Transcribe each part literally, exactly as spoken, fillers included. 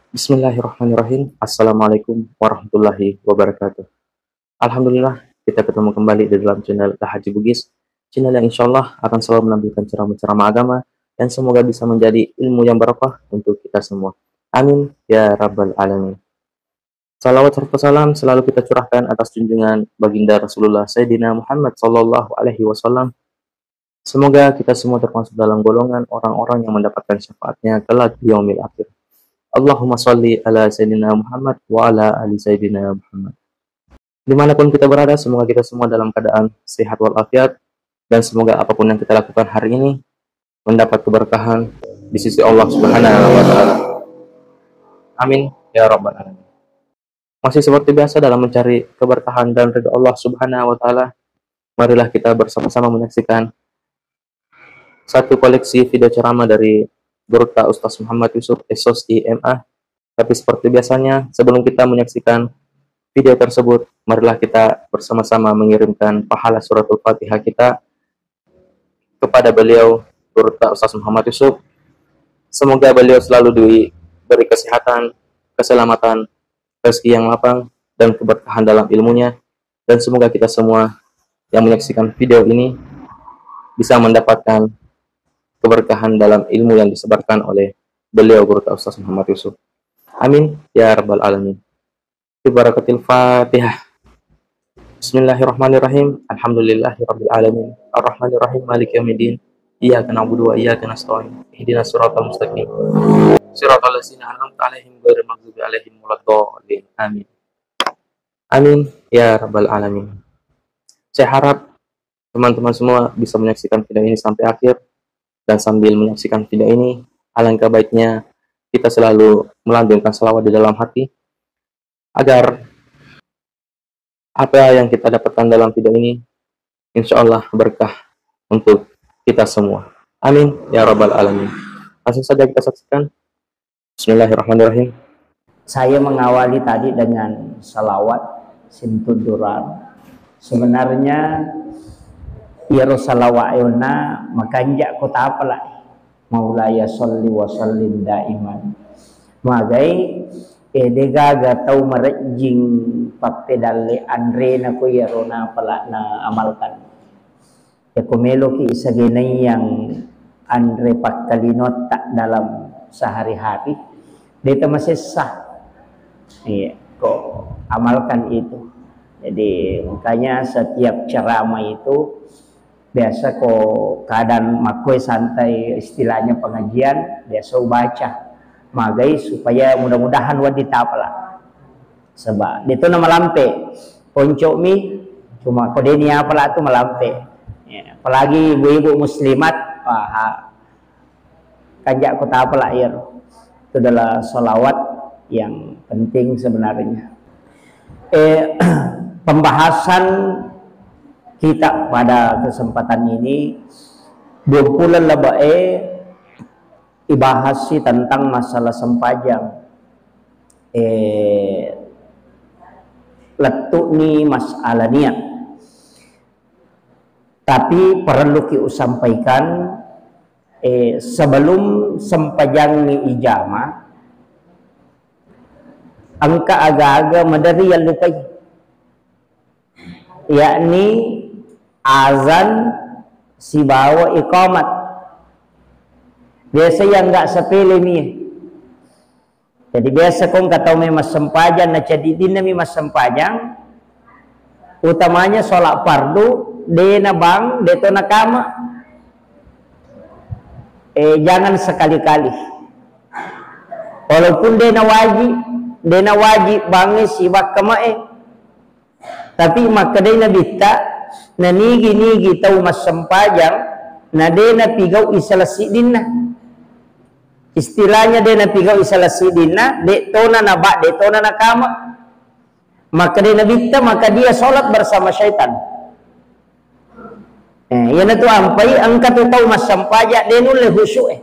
Bismillahirrahmanirrahim. Assalamualaikum warahmatullahi wabarakatuh. Alhamdulillah, kita ketemu kembali di dalam channel Haji Bugis, channel yang insya Allah akan selalu menampilkan ceramah-ceramah agama yang semoga bisa menjadi ilmu yang barokah untuk kita semua. Amin ya rabbal alamin. Salawat serta salam selalu kita curahkan atas junjungan Baginda Rasulullah Sayyidina Muhammad sallallahu alaihi wasallam. Semoga kita semua termasuk dalam golongan orang-orang yang mendapatkan syafaatnya kelak di yaumil akhir. Allahumma salli ala Sayyidina Muhammad wa ala ali Sayyidina Muhammad. Dimanapun kita berada, semoga kita semua dalam keadaan sehat walafiat, dan semoga apapun yang kita lakukan hari ini mendapat keberkahan di sisi Allah Subhanahu wa Ta'ala. Amin ya Rabbal Alamin. Masih seperti biasa, dalam mencari keberkahan dan ridho Allah Subhanahu wa Ta'ala, marilah kita bersama-sama menyaksikan satu koleksi video ceramah dari Gurutta Ustaz Muhammad Yusuf, S O S I M A. Tapi seperti biasanya, sebelum kita menyaksikan video tersebut, marilah kita bersama-sama mengirimkan pahala suratul Fatihah kita kepada beliau, Gurutta Ustaz Muhammad Yusuf. Semoga beliau selalu diberi kesehatan, keselamatan, rezeki yang lapang, dan keberkahan dalam ilmunya. Dan semoga kita semua yang menyaksikan video ini bisa mendapatkan keberkahan dalam ilmu yang disebarkan oleh beliau, Gurutta Ustaz Muhammad Yusuf. Amin ya rabbal alamin. Bi barakatil Fatihah. Bismillahirrahmanirrahim. Alhamdulillahirabbil alamin. Arrahmanirrahim. Maliki yaumiddin. Iyyaka na'budu wa iyyaka nasta'in. Ihdinas siratal mustaqim. Siratal ladzina an'amta 'alaihim ghairil maghdubi 'alaihim waladdallin. Amin. Amin ya rabbal alamin. Saya harap teman-teman semua bisa menyaksikan video ini sampai akhir, dan sambil menyaksikan video ini, alangkah baiknya kita selalu melantunkan salawat di dalam hati, agar apa yang kita dapatkan dalam video ini, insya Allah berkah untuk kita semua. Amin ya rabbal alamin. Langsung saja kita saksikan. Bismillahirrahmanirrahim. Saya mengawali tadi dengan salawat sintuduran. Sebenarnya, iyaro salawat eona makanja ko tapala. Maulaya sholli wa sallim daiman. Magai, eh, degaga tau marejjing pappedalle anrena ko iyaro napala na amalkan. Yako meloki isagenaiang anre pakkalinotta dalam sehari-hari, deta masessa. Iya, ko amalkan itu. Jadi, makanya setiap ceramah itu biasa ko keadaan makkoi santai, istilahnya pengajian, biasa ubaca. Magai supaya mudah-mudahan wedding tapala. Sebab dia tu nama lampe. Poncomi, cuma ko deni apa lah tu malampe. Ya, apalagi ibu-ibu muslimat, wah, kanja ko tapala iyaro. Itu adalah salawat yang penting sebenarnya. Eh, pembahasan kita pada kesempatan ini, dua bulan lebih, eh, ibahas sih tentang masalah sempajang. Eh, lettu'ni masalah niat. Tapi perlu ki usampaikan, eh, sebelum sempajang ni ijama, engka aga-aga maderi yang lupai, yakni azan sibawa iqamat. Biasa yang nggak sepele mi. Jadi biasa kong katau memang sempajang, na ceddi dinna mi massempajang, utamanya sholat fardu, dena bang, deto nakama. Eh, jangan sekali-kali. Walaupun dena wajib, dena wajib bangi sibak kamae. Tapi makkedai Nabitta, nanigi-nigi tau massempajang, na de napigau isala siddinna. Istilahnya de napigau isala siddinna, de tona naba, de tona nakama. Makkedai Nabitta, maka dia sholat bersama syaitan. Eh, iyanatu ampai engka tu tau massempajang de nulle khusyuk e.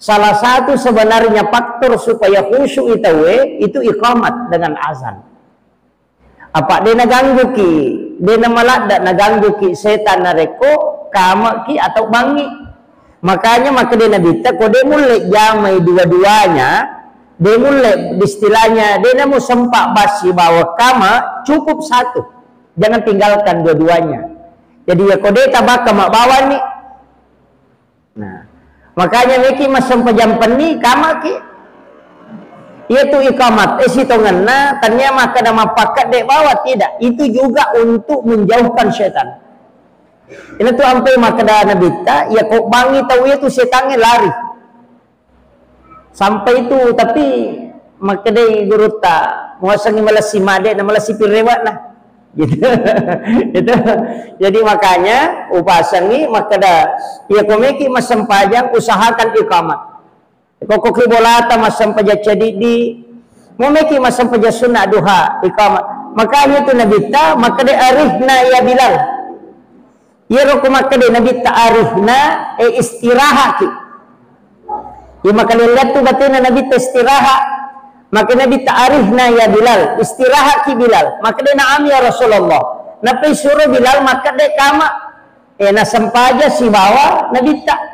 Salah satu sebenarnya faktor supaya khusyuk i tauwe itu iqamat dengan azan. Apa de nagangguki, de namaladda nagangguki setan narekko kamaki atau bangi. Makanya makkeda Nabitta, ko de mulle jamai dua-duanya, De mulle istilahnya, de namu sempa basi bawa kama, cukup satu. Jangan tinggalkan dua-duanya. Jadi ya ko de tabakka mabbawani. Nah, makanya meki massempajang penni kamaki. Iya tu ikamat, eh, sitongenna, tania makkeda mappakkedde bawa, tidak. Itu juga untuk menjauhkan setan. Ini tu ampe makkeda Nabitta, ya ko bangi tau itu setannya lari. Sampai itu, tapi makkedai gurutta, muasengi malessi made na malessi pirewakna. Gitu. Itu. Jadi makanya upasengi makkeda, iya ko meki massempajang usahakan iqamah. Ko koki bolata massempajang cadiddi, mo meki massempajang sunna duha iqamah. Makanya itu Nabitta makkeda arihna ya Bilal. Iyaro ko makkeda Nabitta arihna, eh, istirahaki. Iya makkeda lihat tu batena Nabitta istirahat. Maka Nabitta arihna ya Bilal, istirahaki Bilal. Makkeda na'am ya Rasulullah. Napai suro Bilal makkeda kama, eh, nasempaja sibawa Nabitta.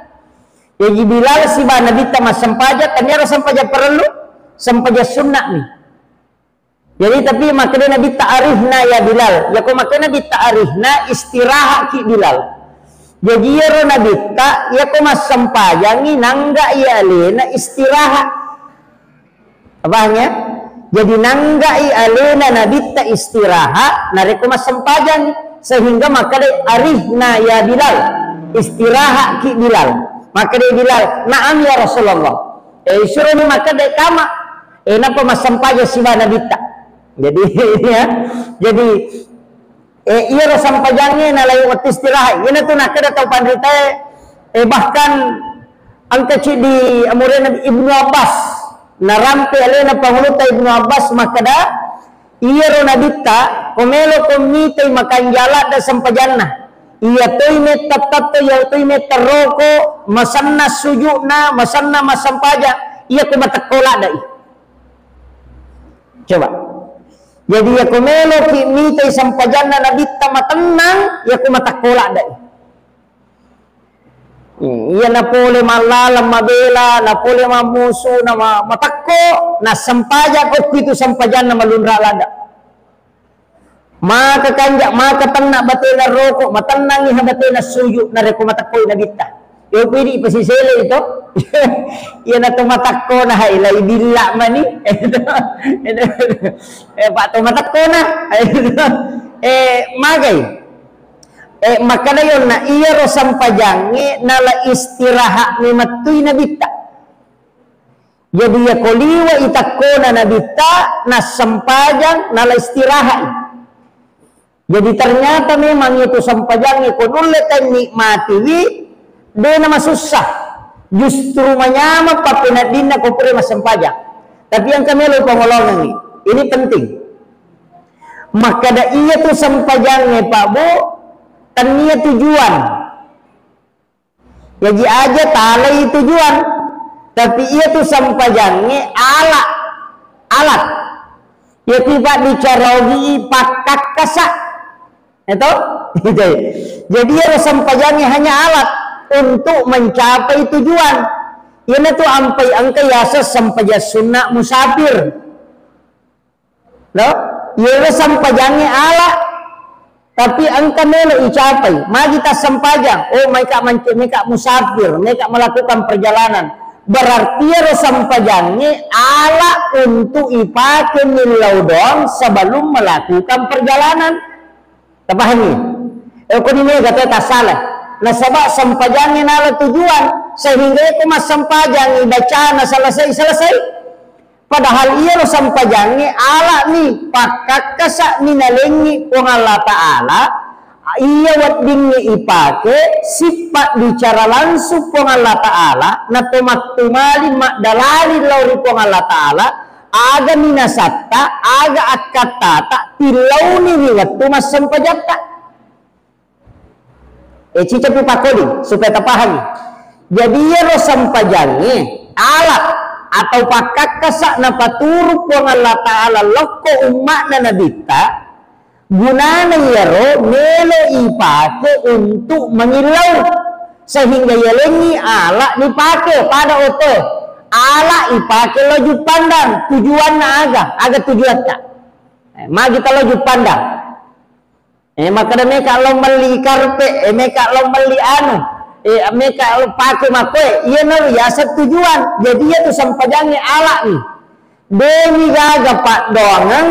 Jadi Bilal sibawa Nabitta massempaja, tania sempaja parellu, sempaja sunna mi. Jadi tapi makkeda Nabitta arihna ya Bilal. Yako makkeda Nabitta arihna, istirahaki Bilal. Jadi iyaro Nabitta, yako massempajangi nangga iya alena istirahat. Paham ya? Jadi nangga i alena Nabitta istirahat, narekko massempajang, sehingga makkeda arihna ya Bilal, istirahaki Bilal. Makkeda Bilal, naam ya Rasulullah. Eh, suroni makkeda kama. Eh, napa massempajang siba Nabitta. Jadi, ya. Jadi, eh, iyaro sempajangnge nalai wettu istirahat. Iyana tu nakkeda tau panritae, eh, bahkan engka ceddi amurena Ibnu Abbas. Narampe alena pangulutta Ibnu Abbas makkeda, iyaro Nabitta, ko melo ko mitai makanja ladde sempajanna. Iya toi metta tatto, iya toi metta roko, masenna sujukna, masenna massempajang, iya ko matekko ladde i. Coba. Jadi, yako meloki mitai sempajanna Nabitta matennang, yako matekko ladde i. Hmm, iya napole mallaleng mabela, napole mammusu, na ma-, matekko, nassempajang okki tu sempajanna malunra ladde. Maka kanja, maka tenna batena roko, matennangi ha batena suju, narekko matekkoi Nabitta. Yo pidi pasisele itu. Iya na to matekko na hai lai billa mani. Eh, Pak to matekko na. Eh, magai. Eh, makkeda yonna iyaro sempajangnge nala istirahat mi mettui Nabitta. Jadi yako liwe i tekkona Nabitta, nassempajang, nala istirahat i. Jadi ternyata memang itu sempajangnge ko nulle tennikmatiwi, de namasussa. Justru manyameng pappeneddinna ko pura massempajang. Tapi engka melo pangolongengngi. Ini penting. Makkeda iya tu sempajangnge, Pak Bu, tennia tujuan. Jaji aja talai tujuan, tapi iya tu sempajangnge ala, alat. Iya tu pabbicara ogi pakkakkasa. Eto? Jadi iyaro sempajangnge hanya alat untuk mencapai tujuan. Iyana tu ampai engka yaseng sempajang sunna musafir. Lo, iyaro sempajangnge ala, tapi engka melo icapai. Magi tassempajang? Oh, maika mance-, maika musafir, maika melakukan perjalanan. Berarti iyaro sempajangnge ala untuk ipake millau doang sebelum melakukan perjalanan. Tapahangi? Eh, ko di mega te tasala. Nasaba sempajangnge nala tujuan, sehingga ko massempajangngi bacana selesai-selesai. Padahal iyaro sempajangnge ala'ni, pakkakkasa'ni nalengngi Puang Allah Ta'ala, iya weddingnge ipake sippa bicara langsung Puang Allah Ta'ala, nato mattumali maddalali lao ri Puang Allah Ta'ala, aga minasatta, aga akkattata, tillauni ri wettu massempajatta. Eh, cicapi pakodi supaya tapahangi. Jadi, iyaro sempajangnge alat atau pakkakkasa napaturu Puang Allah Ta'ala lokko umma'na Nabitta, gunana iyaro melo ipake untuk mangillau, sehingga yalengngi ala nipake pada oto. Ala ipake lo juppandang, tujuanna aga? Aga tujuatta? Eh, magi talo juppandang? Eh, makkeda meka lo melli karpe, eh, meka lo melli anu, eh, meka lo pake makoe, iya naro yaseng tujuan. Jadi iya tu sempajangnge alani. Demi gaga paddoangeng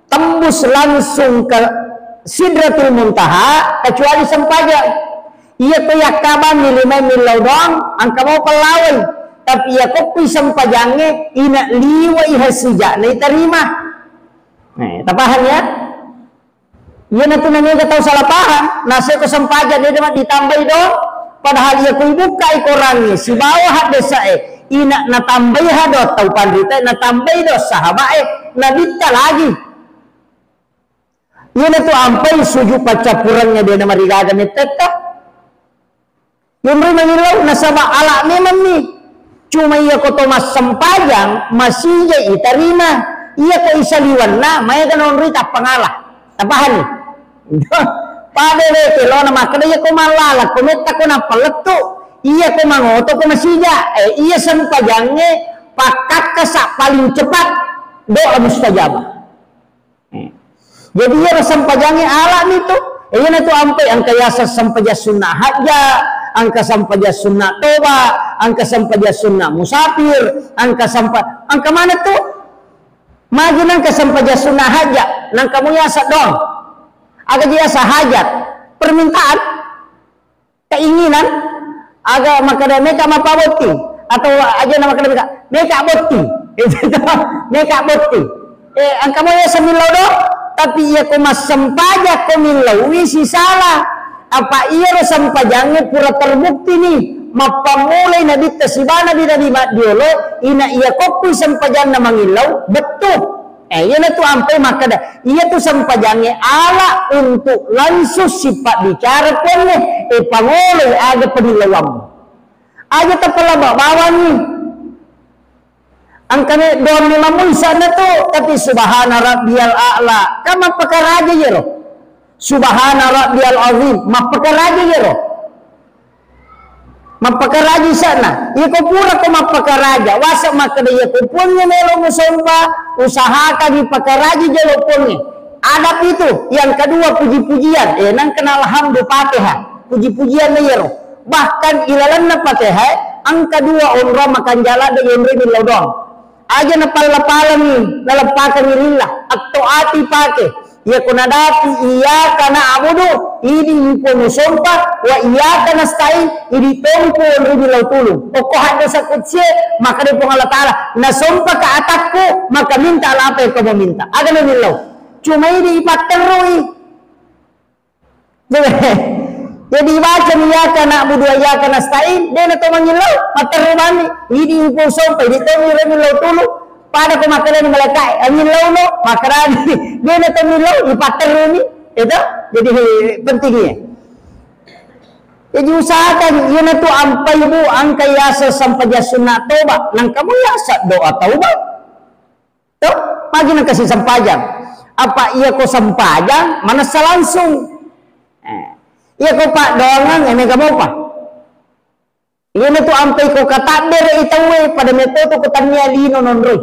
tembus langsung ke Sidratul Muntaha kecuali sempajang. Iya ko yakkabanni lima millau doang, engka mau pellawai. Tapi iya ko kui sempajangnge, ina liwai hasijana iterima. Eh, tapahang ya? Iyanatu namega tau salah paham, naseko sempajang de ditambai do, padahal iya ko ibukkai Korangnge sibawa haddesae, ina natambai ha do tau panritae, natambai do sahabae, nabitta lagi. Iyanatu ampai sujud paccappurengnge de namarigaga mettetta. Yonroi mangillau nasaba ala memang mi. Cuma iya ko to massempajang masija itarima. Iya ko isaliwanna maega nonroi tappangala. Tapahani? Pada de kelona makkeda iya ko mallala ko metta ko nappa lettu. Iya ko mangoto ko masija. Eh, iya sempajangnge pakkakkasa paling cepat doa mustajabah. Eh. Jadi iyaro sempajangnge alani tu. Eh, iyanatu ampai engka yaseng sempajang sunna hajja, engka sempajang sunna toba, engka sempajang sunna musafir, engka sempa-, engka mana tu? Magi nengka sempajang sunna hajja, nengka mu yaseng doang. Aga ji yaseng hajat? Permintaan. Keinginan, aga makkeda meka mappabotting, atau aja na makkeda meka, meka botting. Meka botting. Eh, engka mo yaseng millau do, tapi iya ko massempajang ko millaui sisala. Apa iyaro sempajangnge pura terbukti ni, mappammulai nabitta siba nabi-nabi maddiolo, ina iya kokkui sempajanna mangillau, bettu. Eh, iyanatu ampai makkeda, iyatu sempajangnge ala untuk langsung sipabbicara Puangnge, eh, pangoloi aga pamillauammu. Aja tapalaba bawangngi. Engkame doang memang muisana tu, tapi subhana rabbiyal a'la. Kan mappakaraja iyaro. Subhana rabbiyal azim, mappakaraja iyaro. Mappakaraja isa'na. Iya ko pura ko mappakaraja, wasa makkeda iya ko Puangnge melo musompa, usahakangi pakaraji jolo Puangnge. Adab itu, yang kedua puji-pujian. Eh, nang kenal hamdu Fatihah. Puji-pujian na iyaro. Bahkan ilalenna Fatihah, engka dua onrong makanjala de yonroi millau doang. Aja napalla-pallangi, naleppakengi lillah, atau ati pake. Iya ko nadapi iyyaka na'budu, idi ipo musompa, wa iyyaka nasta'in, idi tompo onroi millau tulung. Okko hadde sakutsie, maka de Puang Allah Ta'ala, nasompaka atakku, maka minta apa yang kau meminta. Aga na millau. Cuma idi ipatterrui. Jadi baca iyyaka na'budu wa iyyaka nasta'in, de na to mangillau, matterru bani, idi upo sompa, idi to mi remi lau tulu, pada ko makkedani malaikae, angillauno, makkedani, de na to millau, ipatterruni, itu, jadi pentingnya. Jadi usahakan, iyanatu ampai bu, engka yaseng sempajang sunna toba, nang kamu yaseng doa taubat. To, magi nengka sisempajang. Apa iya ko sempajang, manessa langsung. Eh, iya ko paddoangeng, eh, mega mopa. Iyanatu ampai ko katabbere i tauwe, pada metto tu ko tannia lino nonroi.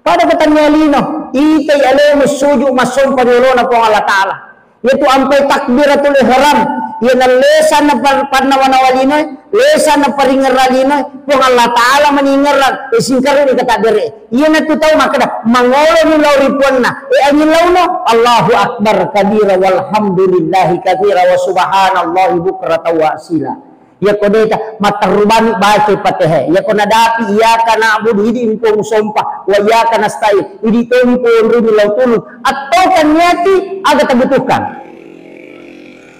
Pada ko tannia lino, itai alemu suju massompa riolona Puang Allah Ta'ala. Iyatu ampai takbiratul ihram, iya nallesa na par-, pannawa-nawa linoe, lesa na paringerra linoe, Puang Allah Ta'ala maningerra, e, singkaruni katabbere. Iyanatu tau makkeda, mangolo ni lao ri puanna, e, angillauno, Allahu Akbar kabira walhamdulillahi kabira wa subhanallahi bukratan wa asila. Iyako deta, matterru bani baca Fatihah. Iyako nadapi, iyyaka na'budu, idi mpo musompa, wa iyyaka nasta'in, idi tommi ponrumi lao tulung. Attokan niati aga tabutuhkan.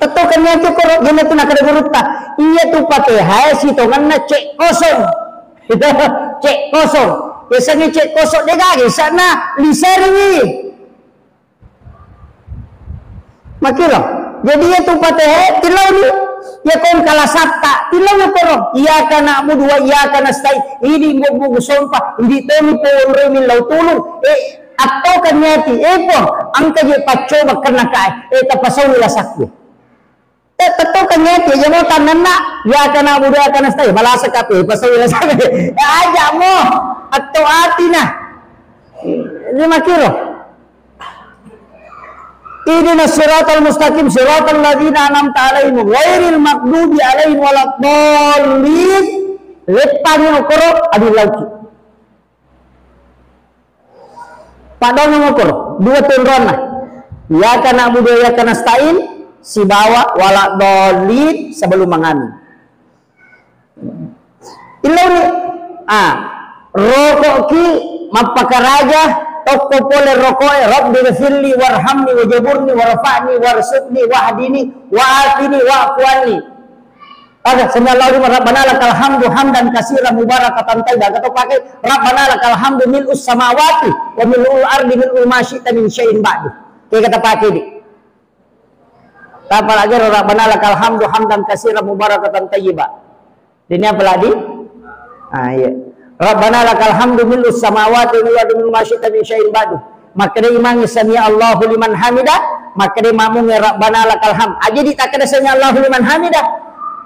Attokan niati koro, iyanatu nakada gurutta. Iyatu Fatihah sitongenna cek kosong. Itu cek kosong. Biasanya cek kosong de gaga isana liseriwi. Makilo. Jadi iyatu Fatihah tilauni. Iya kong kalasatta tilauni koro. Iyyaka na'budu wa iyyaka nasta'in. Idi mbo-, mbo-, sompa. Idi tomi ponrumi lao tulung. Eh, attokan niati. Eh, Puang, engka je paccoba kenna kae. Eh, tapasauni lasakku. Eh, tetto kengeti aja mo tannenna, iyyaka na'budu wa iyyaka nasta'in. Balasa kape, pasau ya sabe. Ya aja mo, atto atina. Lima kilo. Ihdinas siratal mustaqim, siratal ladzina an'amta 'alaihim, ghairil maghdubi 'alaihim waladdallin. Leppangi okoro, adillauki. Paddoangeng okoro, dua tu onronna. Iyyaka na'budu wa iyyaka nasta'in, sibawa waladdallin sebelum mangamin. Illauni, ah, roko'ki mappakaraja, tokko pole roko'e, "Rabbighfirli warhamni wajburni warfa'ni warzuqni wahdini wa'afini wa'fu anni." Aga, "Sami Allahu liman, Rabbana lakal hamdu hamdan katsiran mubarakatan thayyiban." Aga to pake, "Rabbana lakal hamdu mil'us samawati wa mil'ul ardi mil'u ma syi'ta min syai'in ba'du." Kega tapake di. Tapalagi ro, "Rabbana lakal hamdu hamdan katsiran mubarakatan thayyiba." Dini apa lagi? Ah, iya. "Rabbana lakal hamdu mil'us samawati wa mil'u ma syi'ta min syai'in ba'du." Makkeda imangnge, "Sami Allahu liman hamida." Makkeda makmungnge, "Rabbana lakal hamd." Aja di takkeda, "Sami Allahu liman hamida."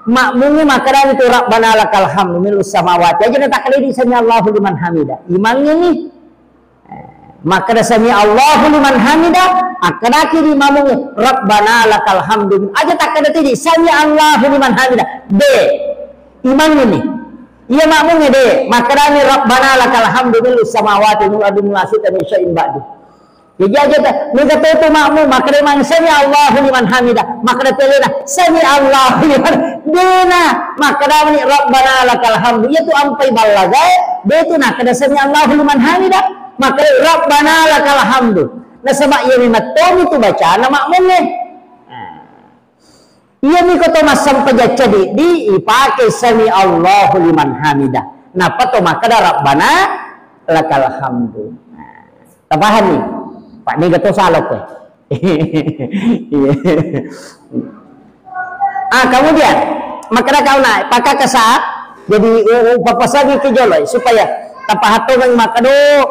Makmungnge makkeda itu, "Rabbana lakal hamdu mil'us samawati." Aja na takkeda di, "Sami Allahu liman hamida." Imangnge ni. Makkeda, "Sami Allahu liman hamida." Akkedaki di makmungnge, "Rabbana lakal hamdu." Aja takkeda tidi, "Sami Allahu liman hamida." De. Imangnge ni. Iya makmungnge de. Makkedani, "Rabbana lakal hamdu mil'us samawati wal ardi wa ma syi'ta min syai'in ba'du." Jadi aja ta, mega to tu makmung, makkeda mang, "Sami Allahu liman hamida." Makkeda telena, "Sami Allahu liman." Dena, makkedani, "Rabbana lakal hamdu." Iya tu ampai ballagae, de tu nakkeda, "Sami Allahu liman hamida." Makkeda, "Rabbana lakal hamdu." Nasaba iya memang tomi tu bacana makmungnge. Nah. Iyami ko to massempajang ceddi, ipake "Sami Allahu liman hamida." Nappa to makkeda, "Rabbana lakal hamdu." Nah, tapahami? Pak, mega to salo koe. Iya. Ah, kemudian, makkeda kauna, pakakasa, jadi, u-, u-, papasangi ke jolo, supaya tapahatongeng makkeda,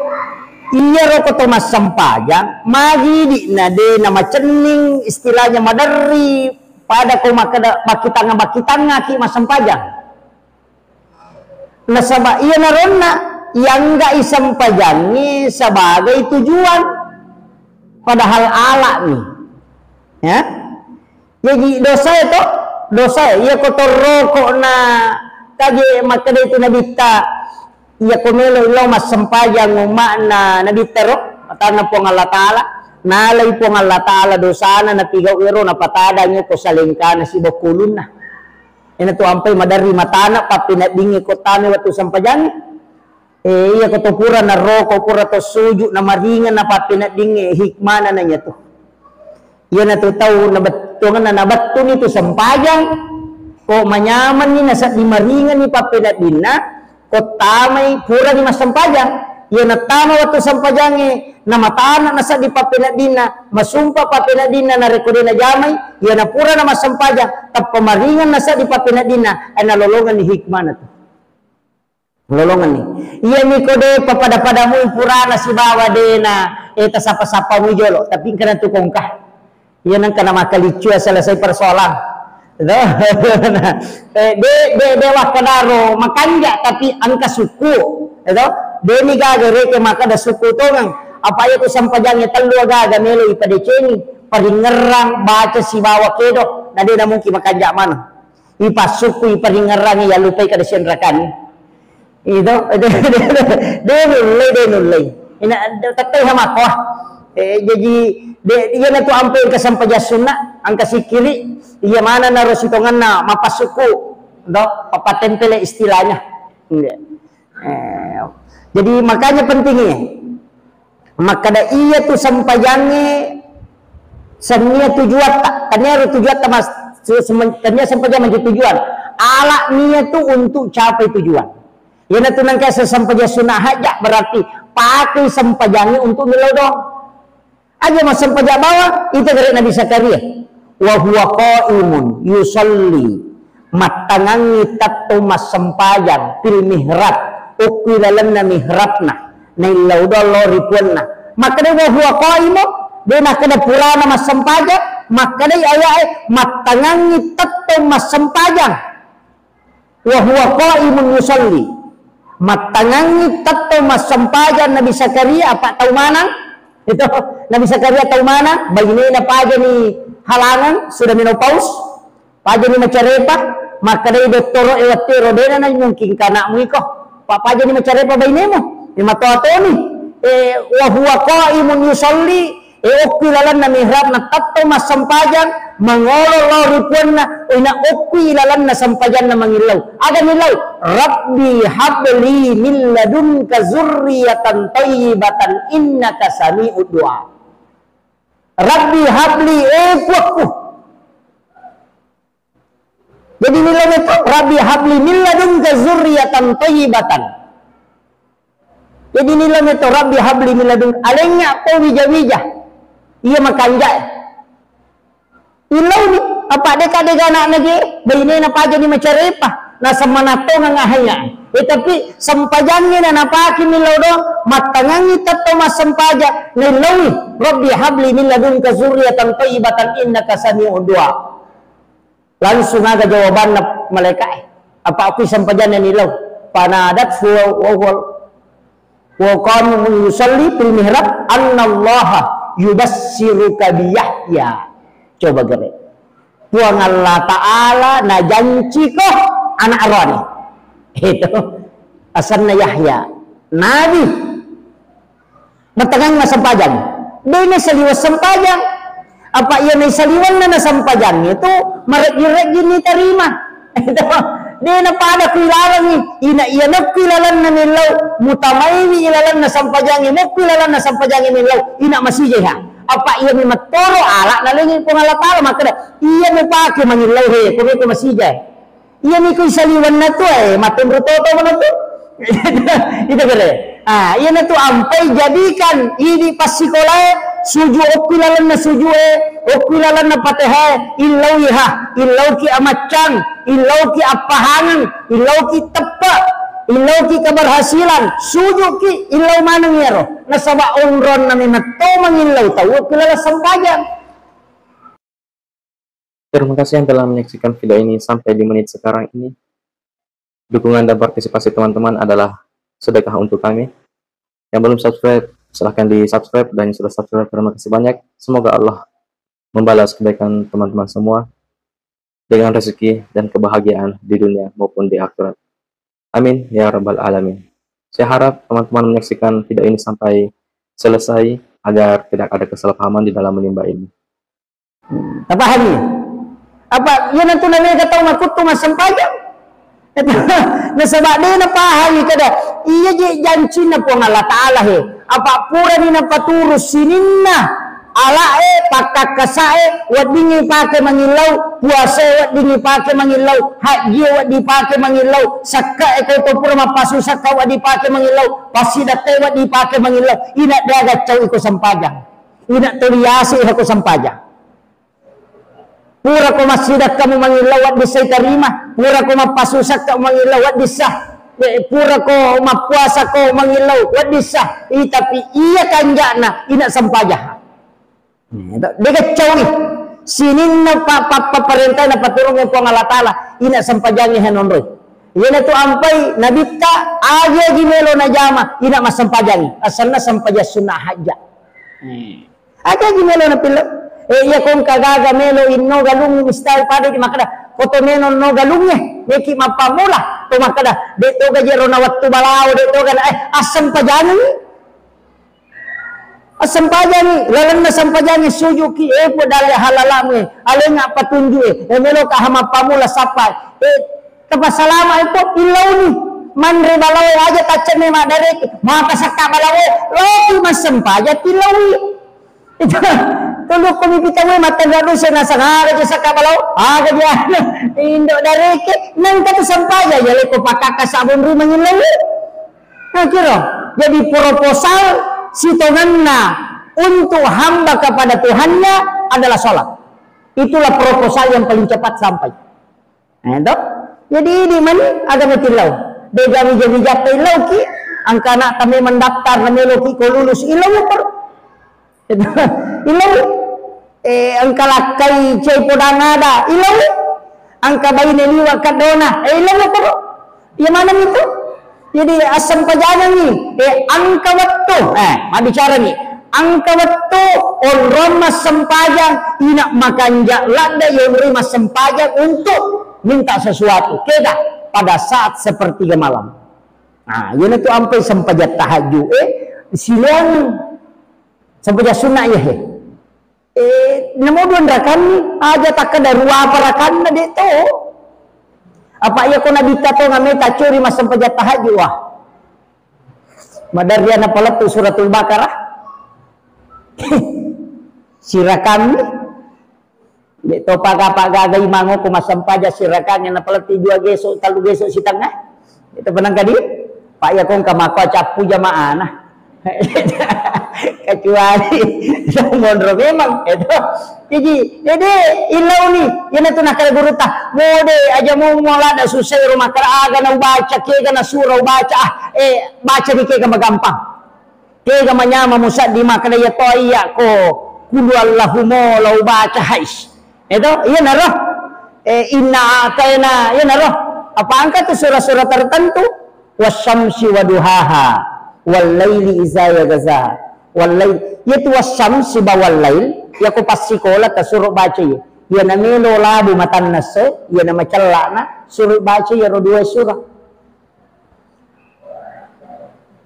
iyaro ko to massempajang, magi di na de na macenning, istilahnya maderri, pada ko makkeda bakkitangnga-, bakkitangngaki massempajang. Nasaba iyanaronna ianggai sempajangnge sebagai tujuan, padahal alani. Ya. Jadi dosae to, dosae. Iya ko torroko na kaje makkeda itu nabitta, iya ko melo lao massempajang umma'na nabitta ro, matanna Puang Allah Taala, nalai Puang Allah Taala dosana napigau ero, napatadang ko salengkana sibawa kulunna. Ena tu ampai maderri matana pappeneddingnge ko tame wettu sempajangnge. Eh, iya ko to pura naroko, pura to suju, namaringeng na pappeneddingnge, hikmana na iya tu. Iyana tu tau nabettuanna, nabettuni tu sempajang, ko manyamanni nasedding maringenni pappeneddinna, ko tamai purani massempajang. Iyana tama wettu sempajangnge, namatana nasedding pappeneddinna, masumpa pappeneddinna, narekko de najamai, iyana purana massempajang, tappa maringeng nasedding pappeneddinna, eh, nalolongenni hikmana tu. Lolongenni. Iyami ko de papada-pada mui purana sibawa dena, eh, tasapa-sapa mui jolo, tapi engkana tu kongka. Iya nengka na makkaliccu selesai persoalan. Eh, de, de, de wakkedaro makanja, tapi engka sukku. Eto? Deni gaga reke makkeda sukku tongeng. Apa iya tu sempajangnge tellu agaga melo ipadecengi, paringerrang, baca sibawa kedo. Na de na mungkin makanja maneng. Ipassukku, iparingerrangi, yallupai kada sianrakanni. Itu, de nullei, de nullei. Ina, tettai hamakko. Eh, jadi, de, iyana tu ampe engka sempajang sunna, engka sikkiri, iya mana naro sitongenna mapassukku, do, papatempele istilahnya. Iya. Eh, jadi makanya pentingnya. Makkeda iya tu sempajangnge sennia tujuatta, tania ro tujuatta mas-, se-, sem-, tania sempajang menjadi tujuan. Ala nia tu untuk capai tujuan. Iyana tu nengka sempajang sunnah hajat berarti pakai sempajangnge untuk melo doang. Aja massempajang bawang, itu dari Nabi Zakaria. Wa huwa qaimun yusalli, mattangangngi tettong massempajang, fil mihrab, okki lalenna mihrabna, naillau doang lao ri puanna. Makkeda wa huwa qaimun, de nakkeda purana massempajang, Makkedai ayae, mattangangngi tettong massempajang. Wa huwa qaimun yusalli. Mattangangngi tettong massempajang Nabi Zakaria, apa tau manang? Itu, Nabi Zakaria tau manang, bainena pajani halangan, sudah menopause, pajani macarepa, makkedai dottoro e wettu ero, dena na mungkin kanakmu iko, pa pajani macarepa bainemu, e matoa toni, e, wa huwa qaimun yusalli, e, okki lalenna mihrab na tettong massempajang, mangolo lao ri puanna, ina okki lalenna sempajanna mangillau. Aga millau? Rabbi habli min ladunka zurriyatan thayyibatan innaka sami'ud du'a. Rabbi habli, e puakku. Jadi millau meto, Rabbi habli min ladunka zurriyatan thayyibatan. Jadi millau meto, Rabbi habli min ladun, alengnga ko wija-wija. Iya makanjak. Illauni, apa deka dega anakna je, bainena pajani macarepa, naseng manattongang ahaya. E tapi sempajangnge na napake millau do, mattangangngi tettong massempajang, naillaui, Rabbi habli min ladunka zurriyatan thayyibatan innaka sami'ud du'a. Langsung aga jawabanna malaika'e. Apa aku sempajanna nillau? Fanadathu wa huwa, wa qaimun yusalli fil mihrab, annallaha yubassiruka bi Yahya. Coba gere. Puang Allah Ta'ala najanciko anak roani. Itu. Asanna Yahya. Nabi. Mattangangngi massempajang. De' nasaliweng sempajang. Apa iya naisaliwenna na sempajang itu, mareggi-reggi nitarima. De' napada ku ilalengngi, ina iya nakku ilalenna millau, mutamaiwi ilalenna sempajangnge, mukku ilalenna sempajangnge millau, ina masijaiha. Apa iya mi mattoro ala nalengi Puang Allah Ta'ala, makkeda, iya mupake mangillau he, ko meko masijai. Iyami ku isaliwenna tu, eh, mattenru toto mana tu. Itu kere. Ah, iyana tu ampai jadikan idi passikolae suju okki lalenna sujue, okki lalenna patehae, illauiha, illauki amaccang, illauki appahangeng, illauki teppe, illauki keberhasilan, sujuki illau maneng iyaro. Nasaba onronna memang to mangillau tau okki laleng sempajang. Terima kasih yang telah menyaksikan video ini sampai di menit sekarang ini. Dukungan dan partisipasi teman-teman adalah sedekah untuk kami. Yang belum subscribe, silahkan di-subscribe, dan yang sudah subscribe, terima kasih banyak. Semoga Allah membalas kebaikan teman-teman semua dengan rezeki dan kebahagiaan di dunia maupun di akhirat. Amin ya rabbal alamin. Saya harap teman-teman menyaksikan video ini sampai selesai agar tidak ada kesalahpahaman di dalam menimba ilmu. Tapahami? Apa, iyanatu naega tau makuttu massempajang? Nasaba de' napahangi kada, iya je jancinna Puang Allah Ta'ala he. Apa purani napaturu sininna ala'e, pakkakkasae, weddingngi pake mangillau, puasae weddingngi pake mangillau, hajjie wedding pake mangillau, sakkae ko to pura mappasu sakka wedding pake mangillau, passidakkae wedding pake mangillau, ina de' gaccau iko sempajang. Ina tuli yase ko sempajang. Pura ko massidakkamu mangillau wedding sa itarima, pura ko mappasusakka mangillau wedding sa, eh, pura ko mappuasako mangillau wedding sa, i, tapi iya kanja'na ina sempajang. De' gaccaui sininna pa-, pa-, papparentana paturungnge Puang Allah Ta'ala, ina sempajangnge hanonroi. Iyanatu ampai nabitta, agi-agi melo najama, ina massempajangngi, asanna sempajang sunnah hajja. Hmm. Aja ji melo napillau. Eh, iya ko engka gaga melo inno galung mistai pada di makkeda, ko to melo no galungnge, meki mappammula, to makkeda, de' to gaji rona wettu balao, de' to gana, eh, assempajangi. Assempajangi, lalenna sempajangi sujuki, eh, po dalle halalamu, eh, alenga patunju, eh, eh, melo ka mappammula sappa, eh, Tapasalama iko illauni. Manre balaoe aja taccenne maddareki. Mapasakka balaoe, loki massempajang tillaui. Itu, tulu ko mipitawe mattanra dose nasang aga je sakka balao, aga je anu, indo dareke, nengka tu sempajang, ya leko pakakka sabun rumah ngillaui. Nah, kira. Jadi proposal sitonganna untuk hamba kepada Tuhannya adalah sholat. Itulah proposal yang paling cepat sampai. Nah, itu. Jadi ini mani agama tillau. Dega wija-wija tillau ki, angka anak tame mendaftar, namelo ki ko lulus, illau ya, Pak. Illau. Eh, engka lakkai cai podang ada, illau. Engka baine liwa kaddona, eh, illau koro. Iya maneng itu. Jadi, assempajangengngi, eh, engka wettu, eh, mabbicarani, engka wettu onrong massempajang, ina makanja ladde yonroi massempajang untuk minta sesuatu. Kega pada saat sepertiga malam. Nah, iyanatu ampai sempajang tahajud, eh, silaing sempajang sunna iya, he. Eh, namo dua rakanni, aja takkeda ruapa rakanna, de to. Apa iya ko nabitta to ngame tacuri massempajang tahajud, wah. Maderri ana palettu suratul Baqarah. Sirakanni. De to paga-paga imang ko massempajang sirakanni napaletti dua geso, tellu geso sitengnga. Itu penang kadi, Pak, iya ko engka makko cappu jamaahna. Kecuali monro memang, itu. Jadi, jadi, illauni, iyanatu nakkeda gurutta, mode aja mo, mo lada susah ro makkeda aga na ubaca, kega na sura ubaca, ah, eh, baca di kega magampang. Kega manyama musaddi makkeda iya to iya ko, kulu Allahu mo la ubaca hais. Itu, iyanaro. Eh, inna a'taina, iyanaro. Apa engka tu sura-sura tertentu? Wasyamsi waduhaha, wallaili iza yaghsha. Wallail, iyatu wasyamsi ba wallail, iya ko passikola tasuro baca iya. Iya namelo labu matanna se, iya namacellana, suro baca iya ro dua surah.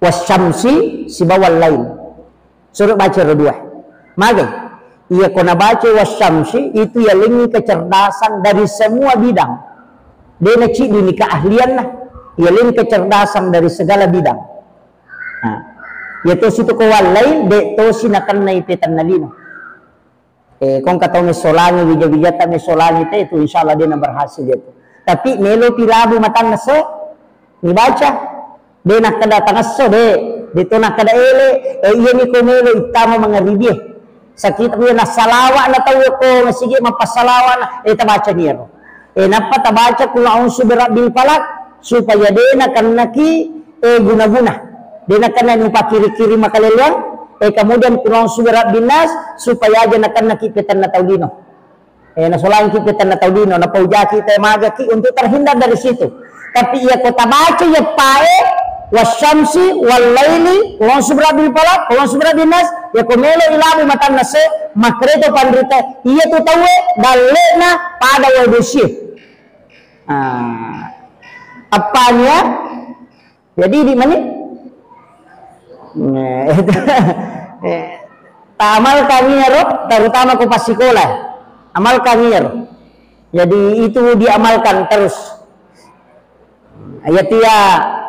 Wasyamsi sibawa wallail. Suro baca ro dua. Mage? Iya ko nabaca wasyamsi itu yalengngi kecerdasan dari semua bidang. De naciddini keahlianna. Yalengngi kecerdasan dari segala bidang. Nah, iya tosi tu ko wallail, de tosi nakennai petanna lino. Eh, kongka tau messolangi, wija-wijatta messolangi te itu, insya Allah de na berhasil itu. Tapi melo pi labu matanna se, nibaca. De nakkeda tangesso, de, de to nakkeda ele, eh, iyami ko melo ittama mangaribie. Sakita iya nassalawa na tau ko masigi mappasalawa na, eh, tabaca ni ero. Eh, nappa tabaca kul a'udzu birabbil falaq, supaya de nakennaki, eh, guna-guna. De nakenna nupakiri-kiri makaleleang, eh, kemudian kul a'udzu birabbin nas, supaya aja nakennaki petanna tau lino. Eh, nasolangki petanna tau lino, napaujaki te magaki untuk terhindar dari situ. Tapi iya ko tabaca iya pae, wasyamsi, wallaili, kul a'udzu birabbil falaq, kul a'udzu birabbin nas, iya ko melo ilabu matanna se, makreto panrita, iya tu tauwe, dallena pada wae bosie. Ah, appania? Jadi di mani? Nah, itu. Eh, taamalkan iyaro, terutama ko passikola. Amalkan iyaro. Jadi itu diamalkan terus. Iya tia,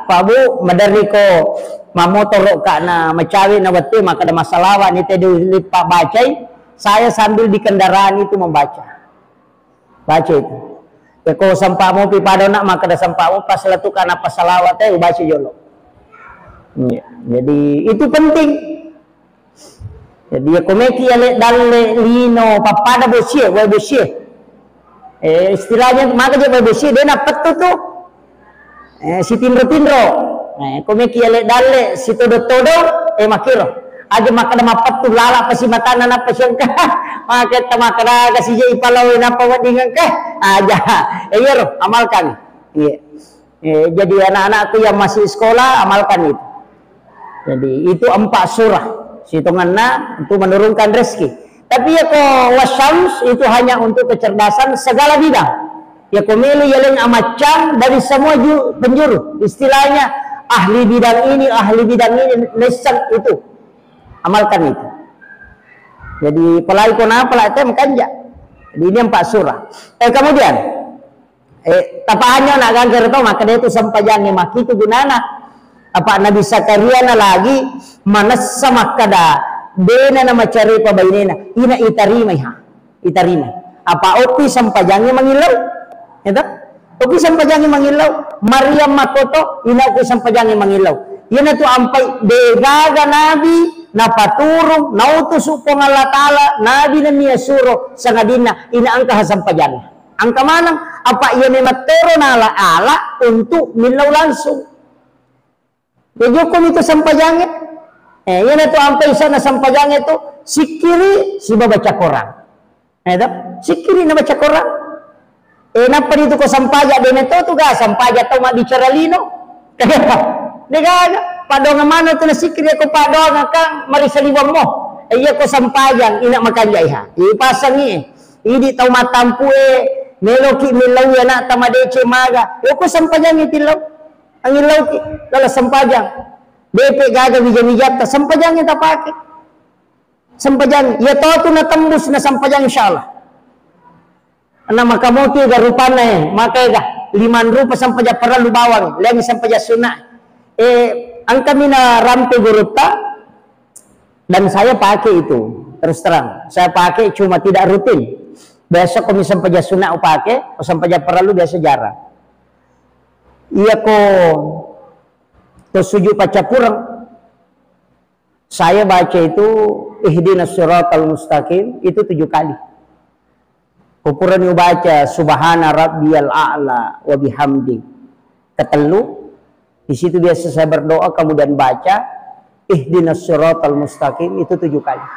Pak Bu, maderri ko mamotoro ka na macawe na wettu, maka ada masalah ni te dilipat bacai. Saya sambil di kendaraan itu membaca. Baca itu. Ya, ko sempa mopi pada nak, maka ada sempa mo pas letukan apa salawat, eh, baca jolo. Iya. Jadi, itu penting. Jadi, ya, ko meki ale dalle lino, pappada bosie, wae bosie. Eh, istilahnya, maka je wae bosie, de napettu tu. Eh, sitinro-tinro. Eh, ko meki ale dalle, sitodo-todo, eh, makiro. Aja makkeda mappettu lala pasi matanna nappa siengka. Maketta makkeda kasi je ipalao nappa wedding engka. Aja. Eh, iyaro, amalkan. Iya. Eh, jadi anak-anakku yang masih sekolah, amalkan itu. Jadi, itu empat surah sitonganna untuk menurunkan rezeki. Tapi ya ko wasyams itu hanya untuk kecerdasan segala bidang. Ya ko melo yaleng amaccang dari semua ju-, penjuru. Istilahnya ahli bidang ini, ahli bidang ini, lesson itu. Amalkan itu. Jadi, apalagi ko napa lah, tem kanja. Jadi, ini empat surah. Eh, kemudian, Eh, tapahanyo na gangkere to, makkeda itu sempajangnge makkitu gunana. Apa Nabi Zakaria na lagi manessa makkeda, dena na macarepa bainena, ina itarimai ha, itarimai. Apa okki sempajangnge mangillau? Itu? Okki sempajangnge mangillau. Maryam makkoto, ina okki sempajangnge mangillau. Iyanatu ampai degaga nabi napaturung, nautusu Puang Allah Ta'ala, nabi nennia suro, sangadinna ina engka ha sempajangnge. Engka maneng, apa iya memang tero nala-ala untuk millau langsung. Ya, jokkomi tu sempajangnge. Eh, iyanatu ampai isana sempajangnge tu, sikkiri, siba baca Quran. Eh, to? Sikkiri na baca Quran. Eh, nappa ditu ko sampaja, de' metto tu ga sampaja tau mabbicara lino. Degaga. Padonga mano tu na sikkiri ko padonga kang marisa liwammo. Eh, iya ko sampajang, ina makanja iha. Ipasangi, eh. Idi tau matampu e, meloki millau anak tamadece maga. Oko sempajangi tillau. Angillauki, lala sempajang. Depe gaga wija-wijatta, sempajangi tapake. Sempajang, iya to tu natembus na sempajang insyaallah. Na makamoki ga rupanna e, maka ega, liman rupa sempajang parellu bawang, leng sempajang sunna. Eh, angkami na rampe gurutta, dan saya pakai itu, terus terang. Saya pakai cuma tidak rutin. Biasa ko mi sempajang sunna upake, ko sempajang parellu biasa jarang. Iya ko to sujud paccappureng, saya baca itu ihdinas siratal mustaqim itu tujuh kali. Kupurani ubaca subhana rabbiyal a'la wa bihamdi ketellu. Di situ biasa saya berdoa, kemudian baca ihdinas siratal mustaqim itu tujuh kali.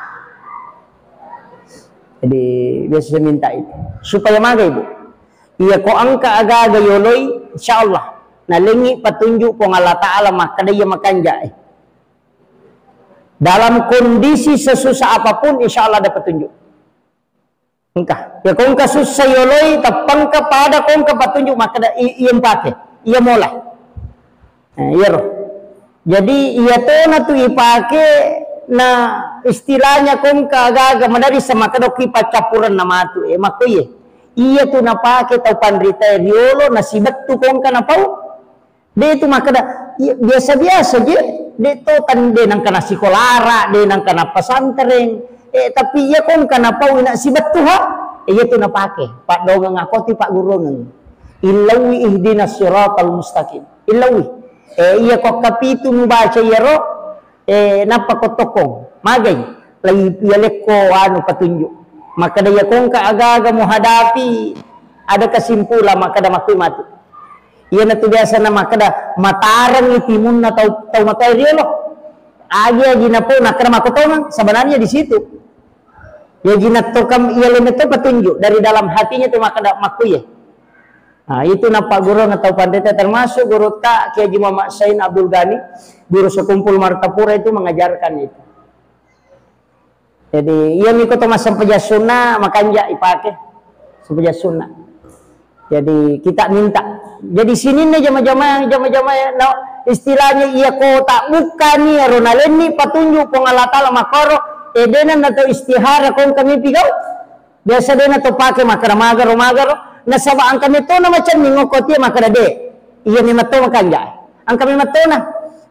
Jadi biasa saya minta itu supaya maga, Ibu. Iya ko engka aga-aga yoloi, insyaallah nalengi petunjuk Puang Allah Ta'ala makkeda iya makanja e. Dalam kondisi sesusah apapun, insyaallah ada petunjuk. Engka. Ya ko engka sussa yoloi, teppengka pada ko engka petunjuk makkeda i-, iya mpake, iya mola. Nah, iyaro. Jadi iya tona tu ipake na istilahnya ko engka aga-aga madarri samakkeda ki paccappureng na matu e, makko iye. Iya tu napake tau panrita e riolo nasibettu ko engka napau. De tu makkeda, iya, biasa-biasa je, de to tan-, de nangka nasikolara, de nangka nappasantereng. Eh, tapi iya ko engka napau ina sibettu ha, eh, iya tu napake. Paddongeng akoti paggurungeng. Illaui ihdinas siratal mustaqim. Illaui. Eh, iya ko kapitu mubaca iyaro, eh, nappa ko tokkong. Magai. Lai iya lekko anu petunjuk. Makkeda iya ko engka aga-aga muhadapi, ada kesimpulan makkeda makkui matu. Iyanatu biasana makkeda, matarengngi timunna tau, tau matoa riolo. Agi-agi napau nakkeda makkotongeng, sebenarnya di situ. Yaji nattokam, iya lenne to petunjuk dari dalam hatinya tu makkeda makkuye. Nah, itu nappagurung tau panrita, termasuk gurutta Kiai Haji Muhammad Sain Abdul Ghani, guru sekumpul Martapura itu mengajarkan itu. Jadi, iya miko to massempajang sunna, makanja ipake. Sempajang sunna. Jadi, kita minta. Jadi, sininna jama-jama, jama-jama, no, istilahnya iya ko tak bukkani, aro nalenni patunjuk Puang Allah Ta'ala makkoro, eh, dena nato istihara kong kami pigau. Biasa dena to pake makkeda magaro, magaro. Nasaba angka metona macenning okko tie makkeda de. Iya memetto makanja. Angka memettona.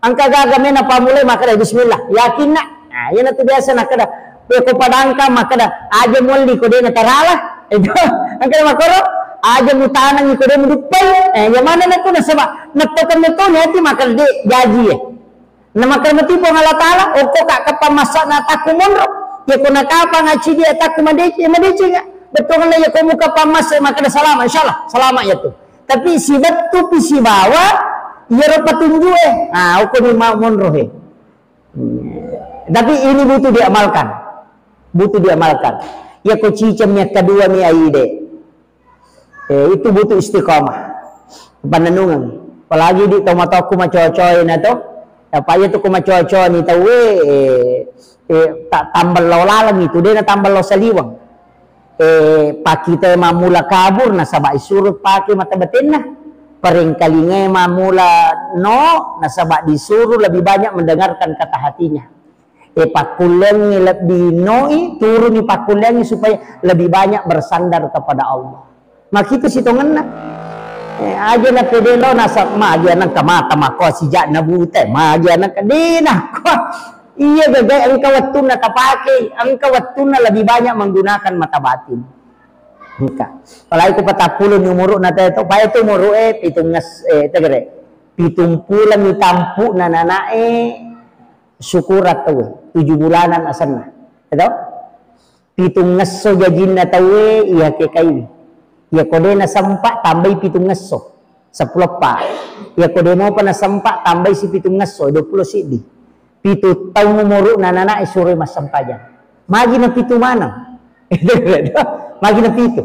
Angka gaga mena pamulai makkeda bismillah. Yakinna. Nah, iya natu biasa nakkeda. Iya ko padangka makkeda aja mualli ko dena tarala. Itu. Angka makkoro aja mutanangi ko dena muduppai. Eh, iya mana natu nasaba. Natto kan metona ati makkeda de jaji ya. Na makkeda mati Puang Allah Ta'ala, okko ka kapang massa'na takku monro. Ya ko nakapang acidi takku madeceng, ya madeceng ya. Betul kan ya ko muka pang massa makkeda salama, insyaallah salama ya tu. Tapi sibettu pi sibawa, iyaro petunjuk eh. Ah, okko ni mau monro he. Hmm. Tapi ini butuh diamalkan. Butuh diamalkan. Ya ko ciceng yang kedua mi aide. Eh, itu butuh istiqomah. Pannennungeng. Apalagi di tau matokku macocoe na to. Apa iya tu ku macocoe ni tau, eh, eh, tak tambah lo laleng itu, dia na tambah lo saliweng. Eh, pakita mamula kabur, nasaba isuruh pakai mata batinna. Parengkalinga mamula no, nasaba disuruh lebih banyak mendengarkan kata hatinya. Eh, pakkullengngi lebbi noi, turuni pakkullengngi supaya lebih banyak bersandar kepada Allah. Makitu sitongenna. Eh, aja na pede lo nasa, magi anang kamata mako sijak na bute, magi anang kedena. Iya gagai engka wettunna tapake, engka wettunna lebih banyak menggunakan mata batin. Engka. Apalagi ku patappulo ni umuru na teto, pae tu umuru eh pitung nges, eh, tegere. Pitung pulo ni tampu na nanae, syukuran tauwe, tujuh bulanan asenna. Eto? Pitung ngesso jajinna tauwe, iya ke kaiwi. Iya ko de nasempa, tambai pitung ngesso. Seppulo eppa. Iya ko de mopa nasempa, tambai si pitung ngesso, dua puluh siddi. Pitu taung umuru'na nanae suroi massempajang. Magi na pitu maneng. Magi na pitu.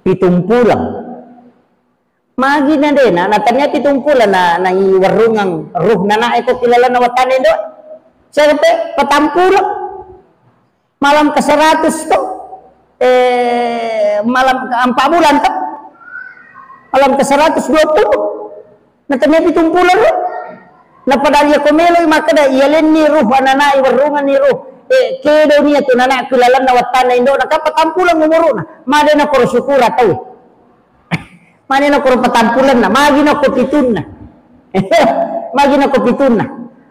Pitung pulang. Magi na dena, na tania pitung pulang na, na iwerrungang ruh nana eko kilalanna wattana indo. Siapa? Patampula. Malam ke seratus to. Eh, malam ke empat bulan to. Malam ke seratus dua puluh. Na tania pitung pulang ruh. Na padahal iya ko meloi makkeda, iya lenni ruh anana iwerrunganni ruh. Eh, kedo nia tu nana kilalanna wattana indo na kappa tampulang umuruna. Made na koro syukura tau. Mane nokoro patampulenna, magi nokko pitunna. Magi nokko pitunna.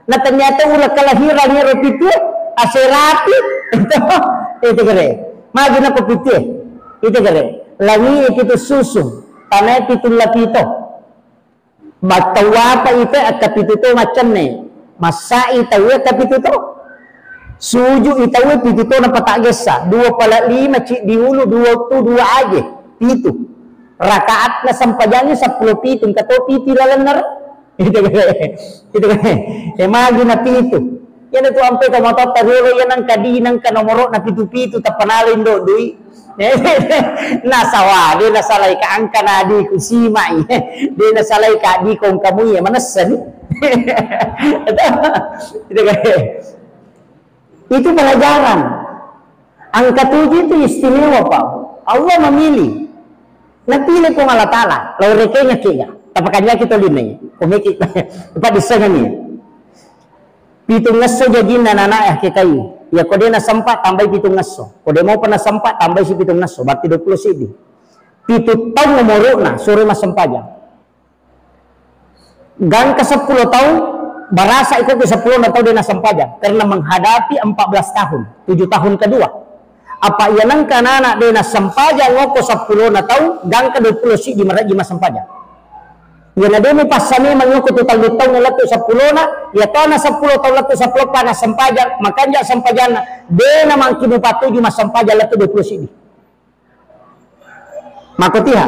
Na ternyata ula kelahiran ero pitu, aserapi. Itu kere. Magi nokko pitu. Itu kere. Langi pitu susu, tanai pitu lapito. Battau apa itu akka pitu to macenne. Masai tahu akka pitu to. Suju itaue pitu tona pataggessa, dua pala lima ciddi ulu, dua tu dua aje, pitu. Rakaatna sempajangnge seppulo pitu, engka to pitu lalenna ro. Itu kan, itu kan. Eh, magi na pitu. Iyana tu ampe to matotta riolo iya nangka di, nangka nomoro na pitu-pitu, tappa nala indo dui. Nasawa, de nasalai ka angka na adiku simai. De nasalai ka adiko engka mui, manessani. Itu kan. Itu pelajaran. Angka tujuh itu istimewa, Pak. Allah memilih. Napilih Puang Allah Ta'ala. Lau rekengekkiga. Tapakanjaki tolinai. Komeki. Pak disengani. Pitung esso jajinna nana eh kekai. Ya kode na sempat tambai pitung esso. Kode mau pernah sempat tambai si pitung esso. Berarti dua puluh siddi. Pitu taung umuruna, suro massempajang. Gangka seppulo taung, barasa iko ke seppulo na taung de nassempajang karena menghadapi empat belas tahun, tujuh tahun kedua. Apa iya nengka anak de nassempajang ngoko seppulo na taung, gangka dua puluh siddi marajji massempajang. Iya na de mupassa memang ngoko tu tallu taung lettu seppulo na, iya tona seppulo taung lettu seppulo pa nassempajang, makanja sempajanna de na mangki mupatuju massempajang lettu dua puluh siddi. Makotiha.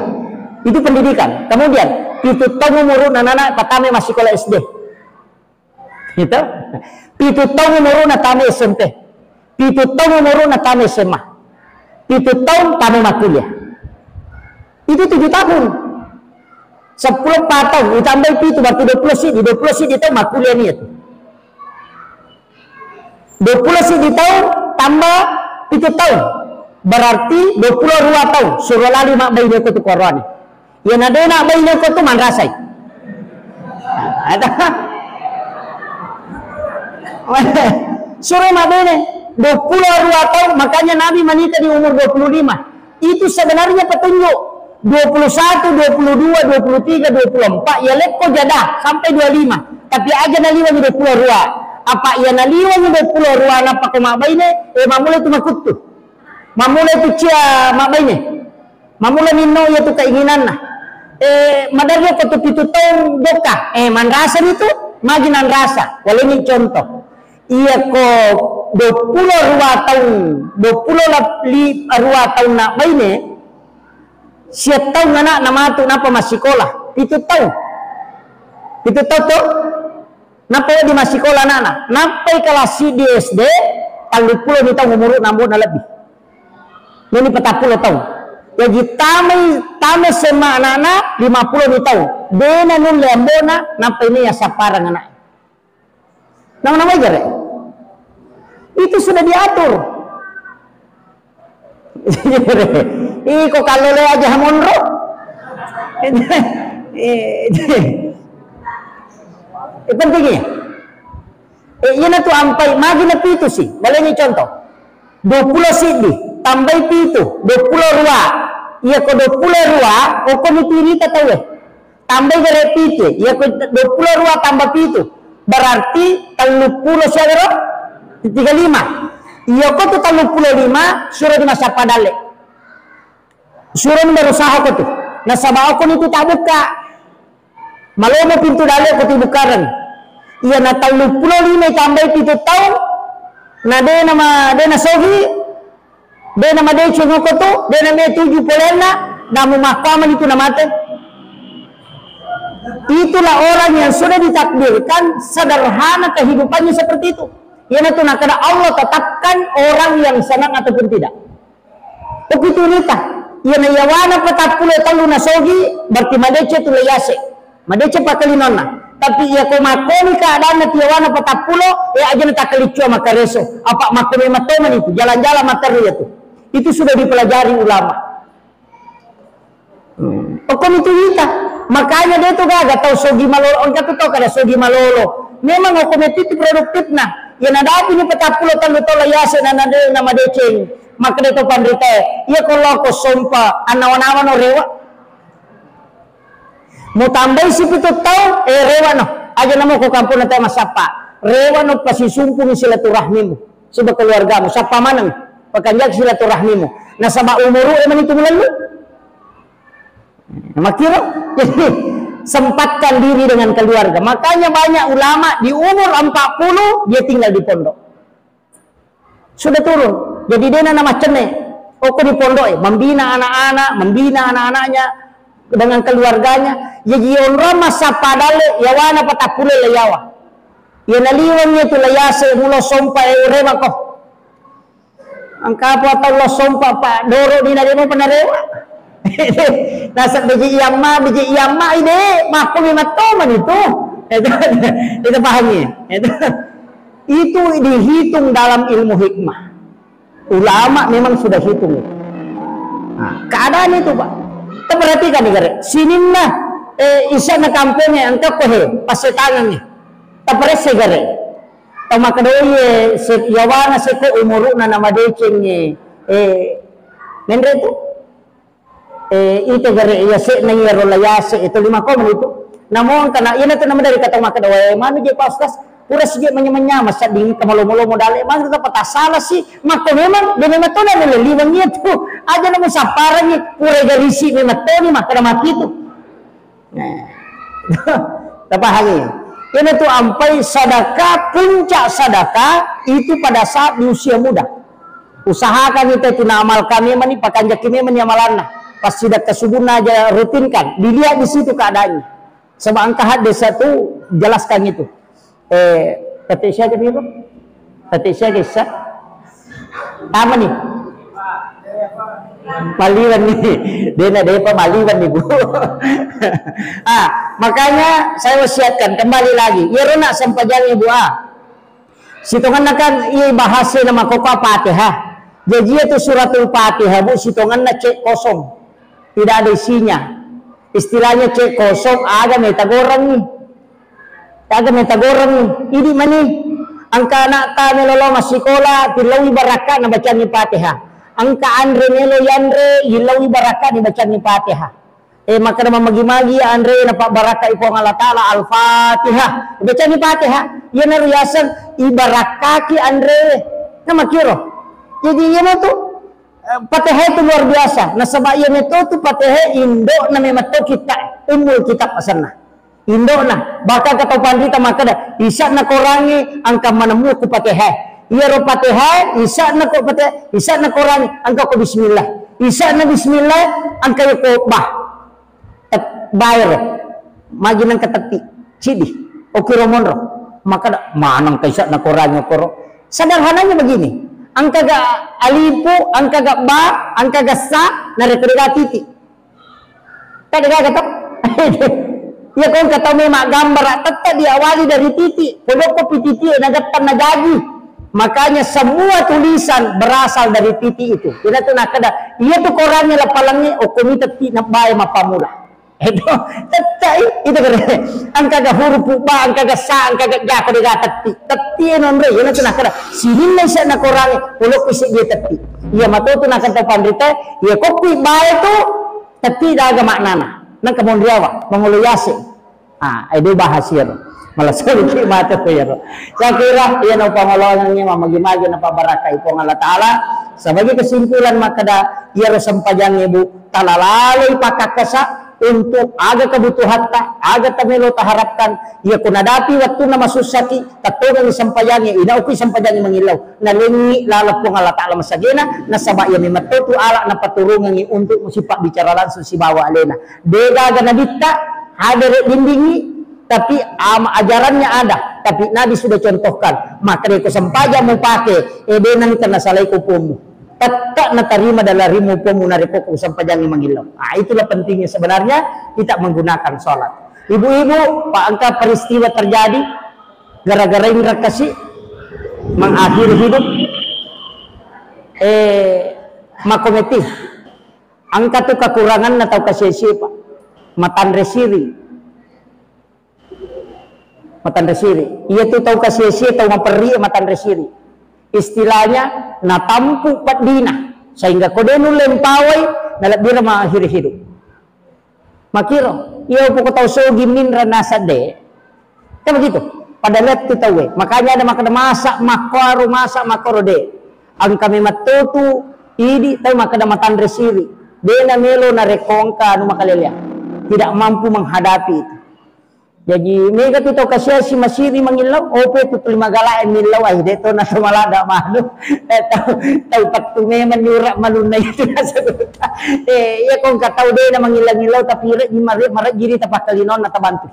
Itu pendidikan. Kemudian, pitu taung umuruna nana patame massikola S D. Gitu. Pitu taung umuruna tame S M P. Pitu taung umuruna tame S M A. Pitu taung tame makuliah. Itu tujuh tahun. Seppulo pa taung, ditambai pitu, berarti dua puluh siddi, dua puluh siddi taung makuliah nia tu. Dua puluh siddi taung tambah pitu taung. Berarti dua puluh dua taung. Suro lali mabbaine ko tu koroane. Iya na de na baine ko tu manrasai. Ada. Suro mabbaine. Dua puluh dua taung. Makanya Nabi menikah di umur dua puluh lima. Itu sebenarnya petunjuk. Dua puluh satu, dua puluh dua, dua puluh tiga, dua puluh empat, ya lekko jada sampai dua lima. Tapi aja naliwangi dua puluh dua. Apa iya naliwangi dua puluh dua nappa ko mabbaine, eh, mammulai tu makuttu. Mammulai tu cia mabbaine. Mammulai minno iya tu keinginanna. Eh, maderri ko tu pitu taung dokka. Eh, manrasa ni tu, magi nanrasa. Walengi contoh. Iya ko dua puluh dua taung, dua puluh lap-, li-, dua taung na baine, sia taung anakna matu nappa massikola, pitu taung. Pitu taung to? Nappa wedding massikola anakna. Nappai kelas siddi S D, talluppulo ni taung umuruna, ambona lebbi. Nani patappulo taung. Jaji tamai, tamai S M A anakna, lima pulo ni taung. De nanulle ambona, nappai ni assappareng anak. Nama-nama jere. Itu sudah diatur. Iko kallolo aja monro. Eh, pentingnya. Eh, iyana tu ampai, magi na pitu si. Boleh ni contoh. Dua pulo siddi, tambai pitu, dua pulo dua. Iya ko dua pulo dua, oko ni pirita tau e. Tambai gare pitu, iya ko dua pulo dua tambah pitu, berarti telluppulo siagaro? Tiga lima. Iya ko tu telluppulo lima, suro di massappa dalle. Suro ni berusaha ko tu. Nasaba oko ni tu tabukka. Malomo pintu dalle ko tu bukkareng. Iya na telluppulo lima tambai pitu taung, na de nama, de na sogi, De namadeceng oko tu, de name tuju polenna, namu makkamani tu namate. Itulah orang yang sudah ditakdirkan sederhana kehidupannya seperti itu. Iyanatu nakkeda Allah tetapkan orang yang senang ataupun tidak. Okko itu rita, iyana yawana patappulo tellu nasogi, berarti madeceng tu layase. Madeceng pakkalinonna. Tapi iya ko makkoni keadaanna tiyawana patappulo, eh, aja na takkalicua makkareso. Apa makko memang tomani tu, jalan-jalan materi ya tu. Itu sudah dipelajari ulama. Hmm. Okko mitu wita. Makanya de tu gaga tau sogi malolo. Engka tu tau kada sogi malolo. Memang okko mitu itu produktifna. Iya nadapi ni patappulo tellu tau layase na nade na madeceng. Makkeda to panrita, iya ko loko sompa annawa-nawa no rewa. Mutambai sipitu tau, eh, rewa no. Aja namo ko kampung na tau massappa. Rewa no pasisumpungi silaturahmimu. Siba keluargamu, sappa maneng, pakanjaki silaturahmimu. Nasaba umuru e mani tu mulallu. Makkiro, jadi sempatkan diri dengan keluarga. Makanya banyak ulama di umur empat puluh dia tinggal di pondok. Sudah turun. Jadi dena na macenne. Okko di pondok e, membina anak-anak, membina anak-anaknya dengan keluarganya. Jadi onrong masa padale yawana patappulo le yawa. Iya naliweng itu layase mulo sompa e uremako. Engka apa tau lo sompa pa doro ni nade mo penarewa. Nasab biji iyamma, biji iyamma ide, makko mi mattoman itu. Itu, itu pahami. Itu, itu dihitung dalam ilmu hikmah. Ulama memang sudah hitung itu. Nah, keadaan itu, Pak. Kita perhatikan nih, gare. Sininna, eh, isana kampungnya, engka ko he, pasetangan nih. Taparesse gare. Tau makkedai, eh, se-, yawana seko umuru'na namadeceng, eh, eh, menre tu. Eh, ite gare iya se'na iyaro layase itu lima koma itu. Namo engka na, iyana tu namadari kata makkeda, "Wae, manu je Pak Ustaz, pura sije manya-manya, masadding engka malomo-lomo dale, manu tu patasala si, makko memang, de memang tona lele liwang iya tu. Aja namu sapparangi, pura garisi memang toni makkeda mati tu." Nah. Tapahangi. Iyana tu ampai sedekah, puncak sedekah itu pada saat di usia muda. Usahakan itu, itu na amal kami mani, pakanjaki memang ni amalanna. Pas sidakka subuhna aja rutinkan, dilihat di situ keadaannya. Sebab engka hadis satu jelaskan itu. Eh, petik siaga ni, Bro? Petik siaga issa? Tama ni. Maliwan ni. Dena depa maliwan ni, Bu. Ah, makanya saya wasiatkan kembali lagi. Iyaro na sempajangi, Bu, ah. Sitonganna kan iya bahasa nama koko Fatihah. Jadi itu suratul Fatihah, Bu, sitonganna cek kosong. Tidak ada isinya. Istilahnya cek kosong, aga meta goreng ni. Aga meta goreng ni. Idi mani. Engka anakta melo lo massikola, tilaui barakka na bacangi Fatihah. Engka anre melo yanre, ilaui barakka ni bacangi Fatihah. Eh, makkeda mamagi-magi anre na pabbarakkai Puang Allah Ta'ala, Al-Fatihah. Bacangi Fatihah. Iyana riaseng ibarakkaki anre. Na makiro. Jadi iyana tu, eh, Fatihah itu luar biasa. Nasaba iyana tu, tu Fatihah indo na memang to kita, ummul kitab asanna. Indona, bahkan kata panrita makkeda, isa'na korangnge engka manemmu ku Fatihah. Iyaro Fatihah, isa'na ko Fatihah, isa'na korangnge engka ko bismillah. Isa'na bismillah, engka ko bah. Tet-, baero. Magi nengka tetti. Cidi. Okiro monro. Makkeda, maneng ka isa'na korangnge koro. Sederhananya begini. Engka ga alifu, engka ga ba, engka ga sa, narekko dega titik. Tadi gaga to? Iya, ko engka tau memang gambara, tetap diawali dari titik. Pokokko pi titik, na gatta na jaji. Makanya semua tulisan berasal dari titik itu. Tidak tu nakada, iya tu korannya lapalangi, okko mi tetti na bae mappamula. Itu, tetap itu kere. Engka ga huruf ba, engka ga sa, engka ga jako dega tetti. Tetti nonre, iya tu nakada. Sininna isa'na korangi, pokokko isi dia tetti. Iya matotu nakada panrita, iya kokkui bae tu, Tapi daga maknana, nengka monriawa, mangolo yase. Ah, edo bahas iyaro. Malah sedikit mate ko iyaro. Saya kira iya no pangolongannya mamagi-magi na pabarakai Puang Allah Ta'ala. Sebagai kesimpulan makkeda iyaro sempajangnge, Bu, talalaloi pakakkasa untuk aga kebutuhatta, aga tamelo taharapkan, iya ko nadapi wattunna masussaki, tattongengi sempajangnge, inaukui sempajangnge mangillau. Nalengngi laleng Puang Allah Ta'ala masagena, nasaba iya memetto tu ala napaturungengi untuk sipabbicara langsung sibawa alena. Degaga nabitta, hadere bimbingi, Tapi am-, ajarannya ada, tapi Nabi sudah contohkan. Maka deko sempajang mu pake, eh, de nani kena salai ko pommu. Tetap natarima dalam rimu pommu narekko ko sempajangi mangillau. Ah, itulah pentingnya sebenarnya kita menggunakan sholat. Ibu-ibu, Pak, engka peristiwa terjadi gara-gara ini rakasi mengakhiri hidup, eh, makometi. Engka tu kekuranganna tau kasie-sie, Pak. Matanre siri. Matanre siri. Iya tu tau kasie-sie, tau maperri, matanre siri. Istilahnya natampu peddina. Sehingga ko de nulle mpawai, nalebbira mengakhiri hidup. Makiro, iya poko tau sogi minra nasadde. Kan begitu. Pada lettu tauwe. Makanya ada makkeda masak makkoro, masak makkoro de. Engka memang totu idi tau makkeda matanre siri. De namelo narekko engka anu makaleleang. Tidak mampu menghadapi itu. Jadi mega tu tau kasiasi masiri mangillau, ope tu tuli magala e millau, ai de to na to malada manu. Eh, tau, tau pettu memang nyurak malunna itu nasabeta. Eh, iya ko engka tau de na mangillau-ngillau tapi re mare marejiri tapakkalinonna tabantu.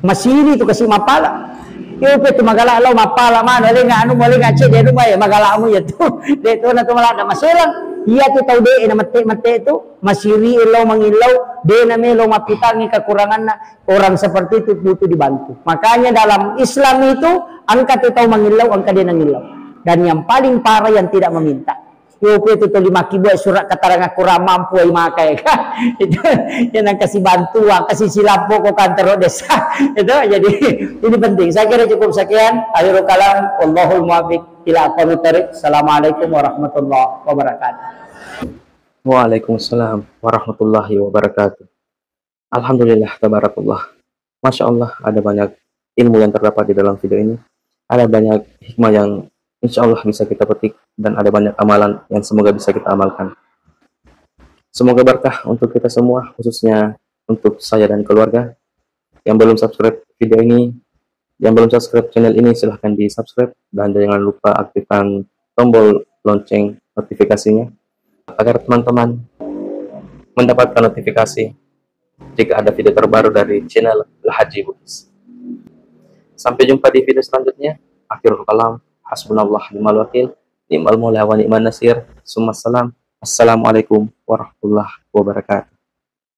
Masiri tu kasi mapala. Yo pe tu magala lau mapala manu, alenga anu, alenga cedde anu mai magala mu ya tu. De to na to malada maselang. Iya tu tau de na mette-mette tu masiri lau mangillau, de na melo mapitangi kekuranganna. Orang seperti itu butuh dibantu. Makanya dalam Islam itu engka tu tau mangillau, engka de nangillau. Dan yang paling parah yang tidak meminta. Yope tu tuli makkibua surat keterangan kurang mampu ai maka ya. Itu yang nang kasih bantuan, kasih silapo ko kantor desa. Itu jadi ini penting. Saya kira cukup sekian. Akhirul kalam, wallahul muwaffiq ila aqwamit thariq. Assalamualaikum warahmatullahi wabarakatuh. Waalaikumsalam warahmatullahi wabarakatuh. Alhamdulillah, tabarakallah. Masya Allah, ada banyak ilmu yang terdapat di dalam video ini. Ada banyak hikmah yang insya Allah bisa kita petik dan ada banyak amalan yang semoga bisa kita amalkan. Semoga berkah untuk kita semua, khususnya untuk saya dan keluarga. Yang belum subscribe video ini, yang belum subscribe channel ini, silahkan di subscribe dan jangan lupa aktifkan tombol lonceng notifikasinya agar teman-teman mendapatkan notifikasi jika ada video terbaru dari channel Lahaji Bugis. Sampai jumpa di video selanjutnya. Akhirul kalam, hasbunallah ni'mal wakil, ni'mal maula wa ni'man nasir. Summa salam. Assalamualaikum warahmatullahi wabarakatuh.